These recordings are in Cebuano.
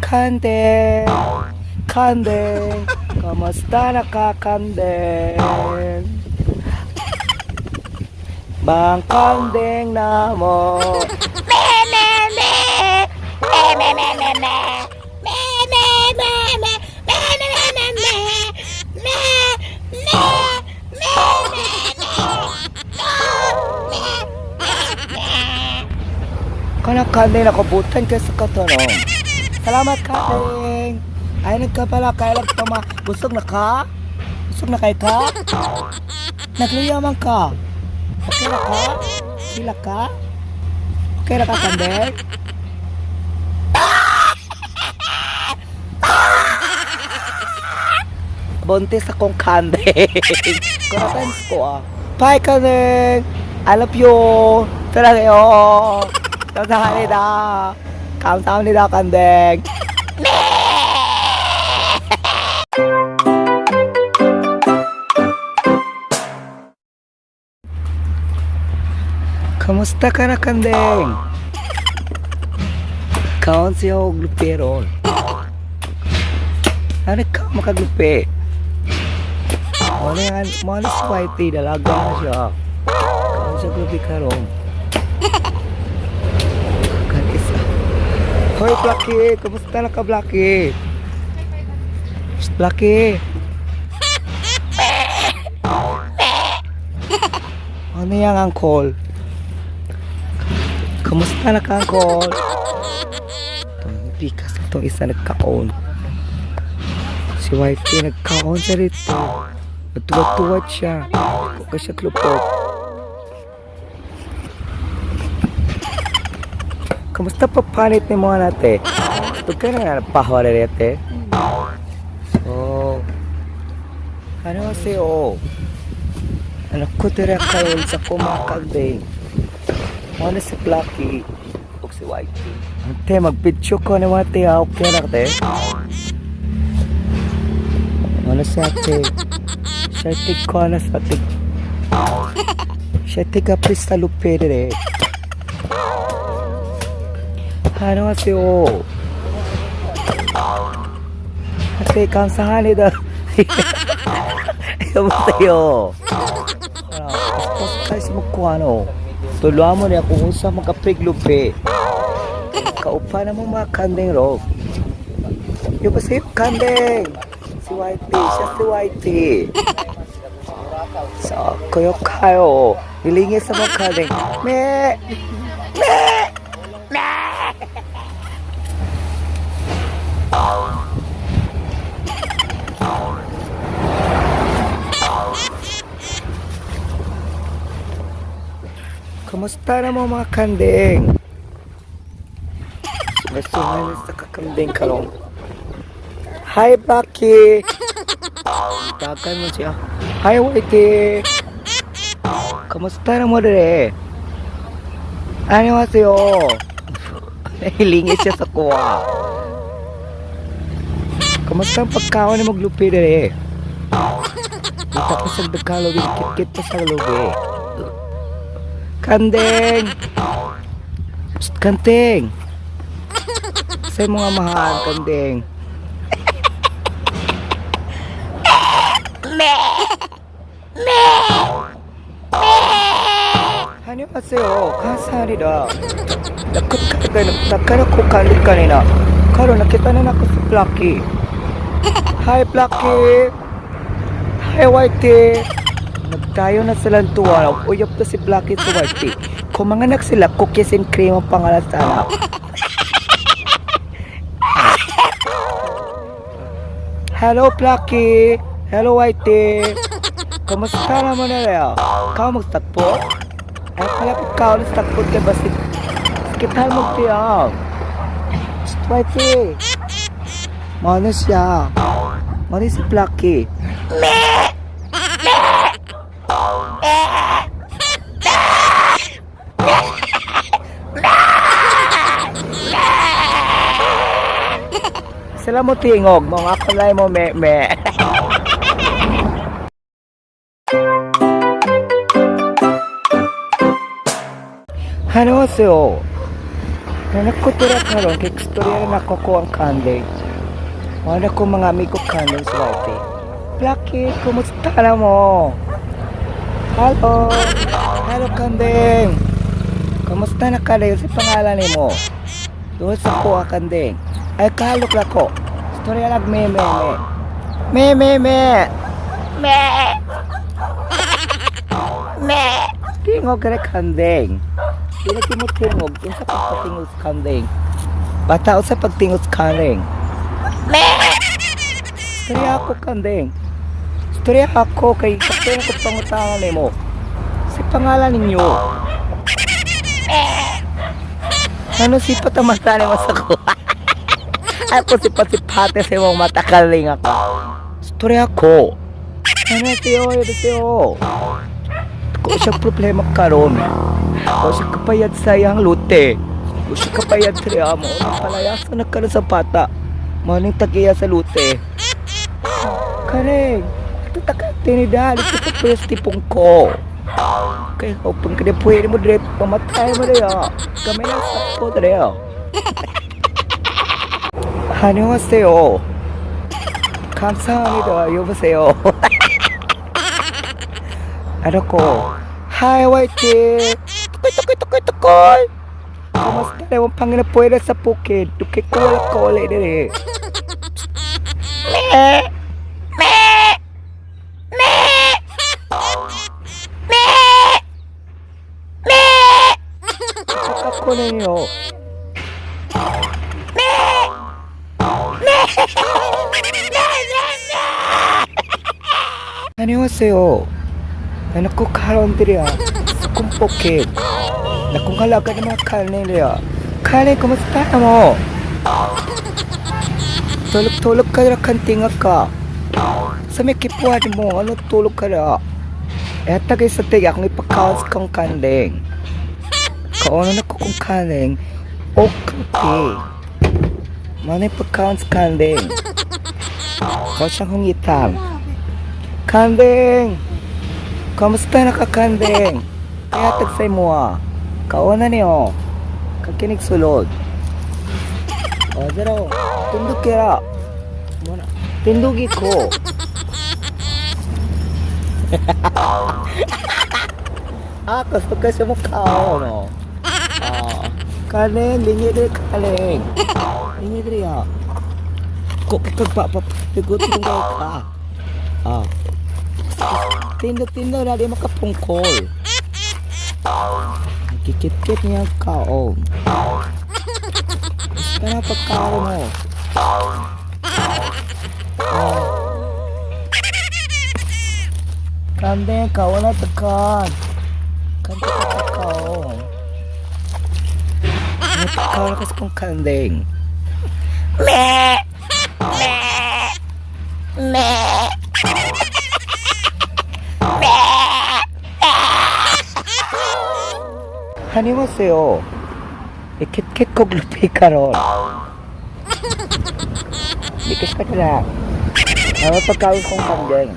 Kandeng! Kandeng! Kamusta na ka, kandeng? Bang kandeng na mo. Me me me. Me me me me me. Me me me me. Me me me me me. Me me me me me. Kana kandeng nakabutan kay sa katanong. Salamat, kandeng. Ay, nagkapala kailag tama. Busog na ka? Busog na kay ka? Nagluya man ka? Okay na ka? Sila ka? Okay na ka, kandeng? Buntis akong kandeng. Kurapens ko ah. Bye, kandeng! I love you! 사랑해요. 감사합니다. 감사합니다, kandeng. Kamusta ka na, kandeng? Kaon siya og lupi ron. Ano ka makaglupi? Wala yan, wala si Whitey, dalaga na siya. Kaon siya glupi karon. Kanisa. Hoy, Blackie! Kamusta na ka, Blackie? Psst, Blackie! Ano yan, Uncle? Kamusta na ka, Uncle? Itong pikas itong isa nagkaon. Si Whitey nagkaon siya rito. Natuwad-tuwad siya. Huwag siya klupot. Kamusta pa panit ni mga nate? Ito ka na pahore rete. Oh. Ano si oh? Ano ko tira karon sa kumakagding. Ano si Plucky ug si Whitey. Ate, magpicture ko ni Ate ha. Okay na te. Ano si ate? Siya tig ko na sa tig. Siya tig apis sa lupi dire. 안녕하세요. ate, 감사합니다. 여보세요. Tapos mo ko ano. Tuluan mo niya kung unsa magkapriglupi. Kaupa na mo mga kandeng ro. 여보세요, kandeng. Si Whitey, siya si Whitey. So, kuyo kayo. Nilingis sa mga kandeng. Me! Me! Me! Kamusta na mo mga kanding? Sumasuhan na sa kakanding karong. Hi, Blackie! Takan mo siya. Hi, Whitey! Kamusta na mo dire? 안녕하세요. Nahilingis siya sa kuha. Kamusta ang pagkaon ni maglupi dire? Kita ko sa dagkalobi, kit-kit pa sa lubi. Kandeng! Psst, kandeng! Sa mga mahal, kandeng. Me me. 안녕하세요. 감사합니다. Nakano ko kanit kanina. Karon nakita na nako si Plucky. Hi, Plucky. Hi, Whitey. Nagtayo na silang tuwa. Uyap na si Plucky sa Whitey. Kung mga anak sila, cookies and cream ang pangalan sa anak. Hello, Plucky. Hello, Whitey. Kamusta naman na rin? Ikaw magsakpo? Ay, palapit ka ulit sa takpot kay basig. Kita mo tiyaw. Whitey. Mano siya? Mano si Plucky? Sila mo tingog, mga kulay mo me me. 안녕하세요. Nanagkutura karon kay istorya na nako ko ang kanding. Wala ko mga amigo kanding sa YT. Lucky, kumusta na mo? Hello. Hello, kanding. Kumusta na ka sa pangalan nimo? Doon sa kuha, kanding. Ay, kalok na ko. Istorya lag me me me. Me me me. Me. Me. Tingog ka na, kanding. Dili mo tingog. Unsa pagpatingog sa kanding? Bata, unsa pagtingog sa kanding? Me. Istorya ako, kanding. Istorya ako kay kapag ko pangutangan nimo. Sa pangalan ninyo. Ano sipat ang mata ni sa ko? Ako sipat-sipate sa imong mata, kaling ako. Istorya ko. Ano siyo, siyo. Ko siya problema karon. Ko siya kapayad sa iyang lute. Ko siya kapayad sa iya mo. Palayasan na karon sa bata. Maning tagiya sa lute. Kareng, ito taka tinida, ito pa pwes tipong ko. Kaya open ka na pwede mo dire, pamatay mo dire. Kami lang sa po dire. 안녕하세요. 감사합니다. 여보세요. Ano ko? Hi, Whitey! Tukoy, tukoy, tukoy, tukoy! Kamusta na yung Panginoon pwede sa bukid? Tukay ko wala ko ulit dire. Me. Me. Me. Me. Me. Ako ninyo. Me. Me. Me. Me. 안녕하세요. Ano ko karon diri ah. Sa kong bukid. Nakong halaga ng mga karne diri ah. Karne, kumusta na mo? Tulog-tulog ka na kantinga ka. Sa may kipuan mo, ano tulog ka na? Eh, tagay sa tiga, akong ipakaon sa kong kanding. Kaono na ko kong kanding, o kape. Manay pagkaon sa kanding. Kao siyang hungitan. Kanding! Kamusta na ka, kanding? Kaya tagsay mo ah. Kaona niyo. Kakinig sulod. O, pero, tindog kira. Muna. Tindugi ko. Ah, gusto kasi mo kao, no? Ah, kaling, lingi diri, kaling. Lingi diri, ah. Ko, kagpa, pa, tigot ka. Ah. Tindog-tindog na di makapungkol. Kikit-kit niya ang kaon. Gusto na pagkaon mo. Ah. Kandeng, kaon na takan. Kandeng ka kaon. May pagkaon kasi kong kandeng. Me. Me. Me. Me. 안녕하세요. Ikit-kit kog lupi karon. Bikis ka na. Ano pagkaon kong kandeng?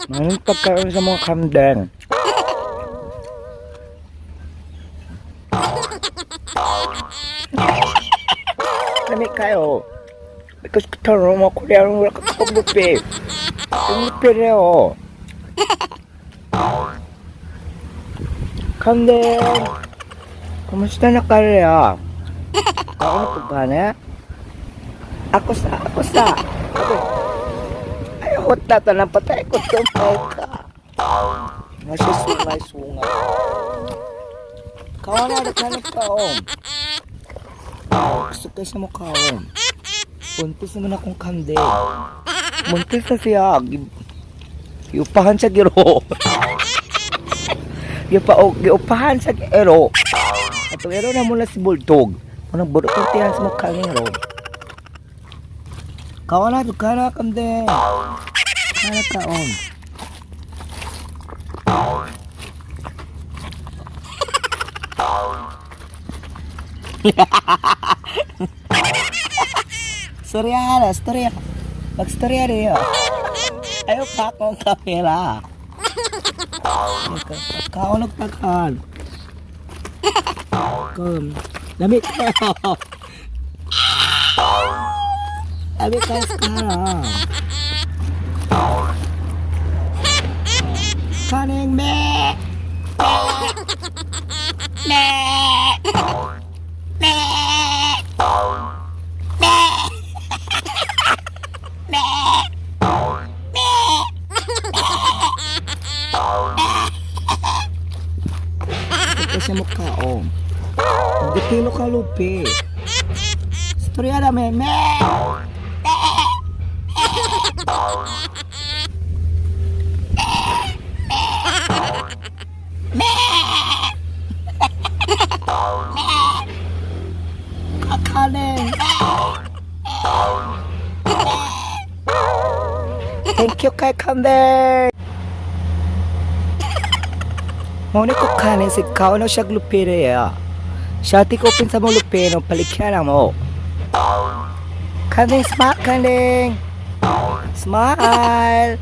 Anong pagkaon sa mga kandeng? Lami kayo. Because kataro mo ko rin wala ka kog lupi. Yung lupi rin oh. Kandeng! Kumusta na kaya? Ako na pagkana? Ako sa, ako sa. Ako. Ay, hot na to ng patay ko tumay ka. Nasa sungay sungay. Kawana na ka ng kaon. Gusto kayo sa mukhaon. Buntis naman akong kandeng. Buntis na siya. Giupahan siya giro. Giupahan siya giro. Atong ero na muna si Bulldog. Unang burot tiyan sa mukha ni ro. Kawana to kana kandeng. Kana kaon. Storya na, storya. Magstorya niyo. Ayaw pa akong kamera. Kaulog takan. Kom. Lami kayo. Lami kayo sa kanan. Kaning me! Me. Me. Me. Me. Me. Ito siya mukhaon. Gitilo ka lupi. Storya na me. Me! Me. Kakanin. Thank you kay Kande. Mo ni ko kanin si kao no siya lupire ya. Siya ti ko pinsa mo lupire no palikyan na mo. Kaning smile, kaning. Smile.